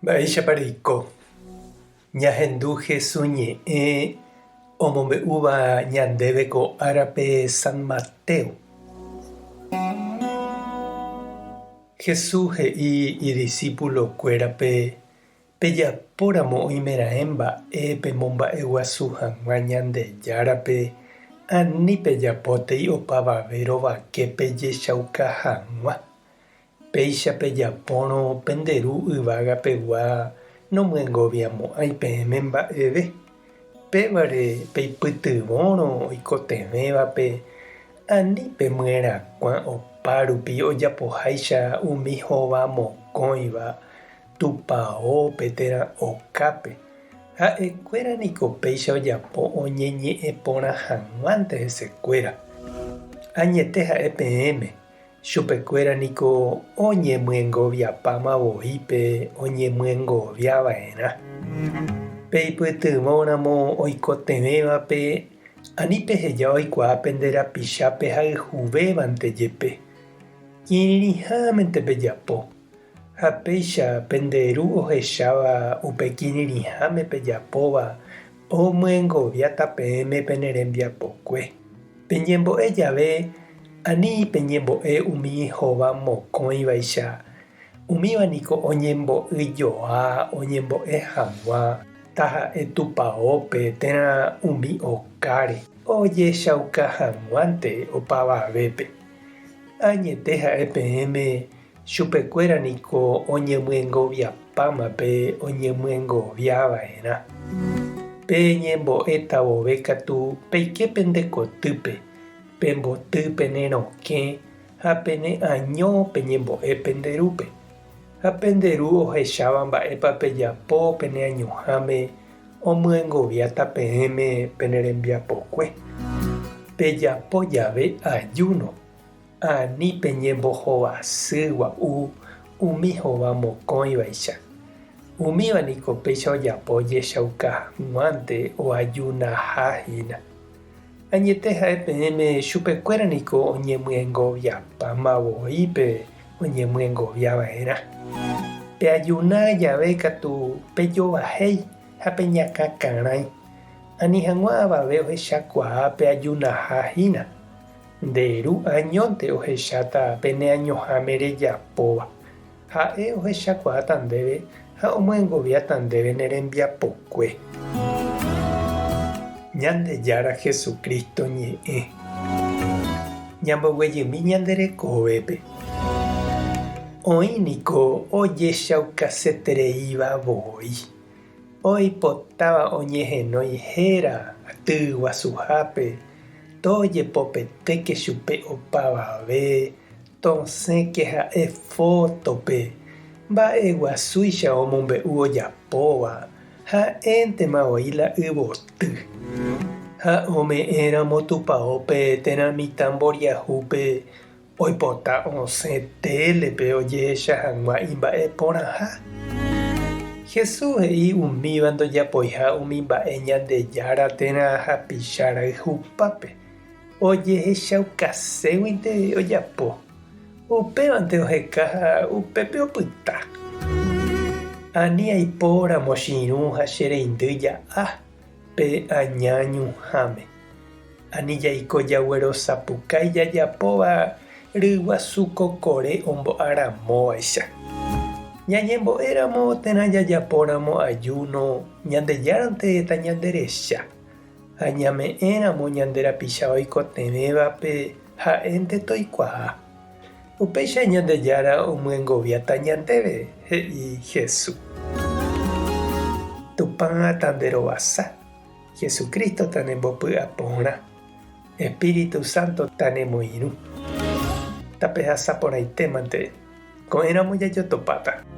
Mba'éichapa reiko? Ñahendu Jesús ñe'ẽ omombe'úva ñandéve ko árape San Mateo. Jesús he'i idisípulokuérape, Pejapóramo oimeraẽ mba'e pemomba'eguasu hag̃ua Ñandejárape, ani pejapótei opavave rovake pejechauka hag̃ua. Péicha pejapórõ pende Ru yvága pegua nomyengoviamo'ãi peẽme mba'eve. Pévare peipytyvõrõ oikotevẽvape, ani pemyerakuã opárupi ojapoháicha umi hova mokõiva tupaópe térã okápe. Ha'ekuéra niko péicha ojapo oñeñe'ẽ porã hag̃uánte hesekuéra. Añete ha'e peẽme, Chupekuéra niko oñemyengoviapáma voi pe oñemyengovia va'erã. Peipytyvõ ramo oikotevẽvape, ani peheja oikuaa pende rapicha pehayhuvévante jepe. Kirirĩhámente pejapo, ha péicha pende Ru ohecháva upe kirirĩháme pejapóva omyengoviáta peẽme pene rembiapokue. Peñembo'e jave, ani peñembo'e umi hova mokõivaicha, umíva niko oñembo'y joa oñembo'e hag̃ua taha'e tupaópe térã umi okáre, ojechauka hag̃uánte opavavépe. Añete ha'e peẽme, chupekuéra niko oñemyengoviapáma pe oñemyengoviava'erã. Peñembo'éta vove katu peike pende kotýpe, pemboty pene rokẽ ha pene año peñembo'e pende Rúpe. Ha pende Ru ohecháva mba'épa pejapo pene añoháme omyengoviáta peẽme pene rembiapokue. Pejapo jave ajúno, Ani peñembohovasy gua'u umi hova mokõivaicha. Umíva niko péicha ojapo ojechauka hag̃uánte oajunaha hína. Añete ha'e peẽme chupekuéra niko oñemyengoviapáma voi pe oñemyengovia va'erã. Peajuna jave katu pejovahéi ha peñakãkarãi, ani hag̃ua avave ohechakuaa peajunaha hína. Nde Ru añónte ohecháta pe ne añoháme rejapóva. Ha'e ohechakuaáta ndéve ha omyengoviáta ndéve ne rembiapokue. Ñandejára Jesucristo ñe'ẽ. Ñamboguejymi ñande rekovépe. Oĩ niko ojechaukasetereíva voi. Oipotáva oñehenói héra aty guasuhápe, tojepopetéke chupe opavave, tosẽke ha'e fótope, mba'eguasúicha omombe'u ojapóva, ha'éntema voi la yvoty. Ha ome'ẽramo tupaópe térã mitã mboriahúpe Oipota osẽ télepe ojehecha hag̃ua imba'e porãha. Jesús he'i umíva ndojapoiha umi mba'e Ñandejára térã hapicha rayhupápe, ojehechaukaséguinte ojapo. Upévante oheka ha upépe opyta. Ani aipóramo che irũ ha che reindy ja'a pe aña ñuhãme. Ani jaiko jaguerosapukái jajapóva ryguasu kokore ombo'aramóvaicha. Ñañembo'éramo térã jajapóramo ajúno Ñandejárante tañanderecha, ha ñame'ẽramo ñande rapicha oikotevẽvape ha'énte toikuaa. Upéicha Ñandejára omyengoviáta ñandéve, he'i Jesús. Tupã tanderovasa. Jesucristo tanembopy'aporã, Espíritu Santo tanemoirũ. Tapehasa porãite mante, ko'ẽramo jajotopáta.